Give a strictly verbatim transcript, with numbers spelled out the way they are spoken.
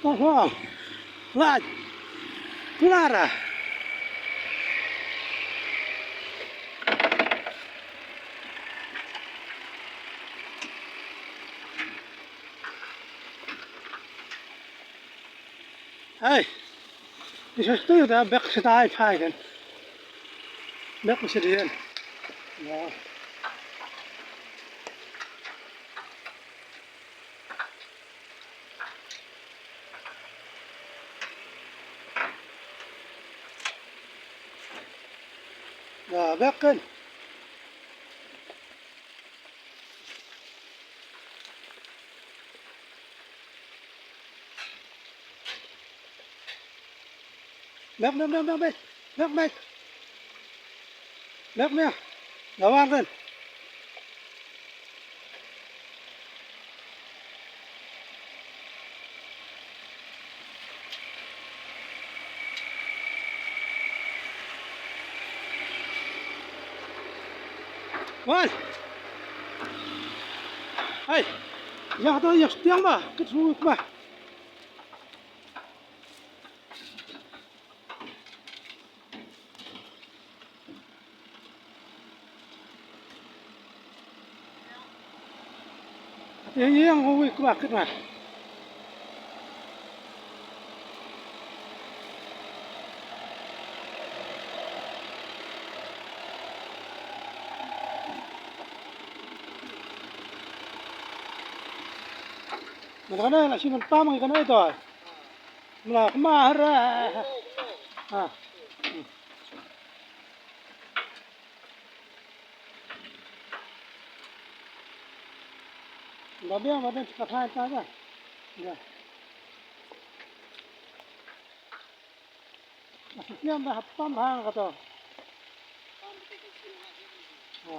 Oho. Lait. Clara. Hey. This is still the back side fighting. Back side here. Yeah. Ïa, bek kan. Bek, bek, bek, bek, bek. Bek, bek. Bek, bek. Ïa, wan kan. Wan. Hai. Ïa to ïa stiang ba, kit su ba. Ïa, ïa, ïa, wi, kwah, kwah. Mana kana la siman pam kana ito. Mla kma hara. Ha. Ba biang ba den ka thai ta da. Ya. Biang ba hapam hang ka to. Ha.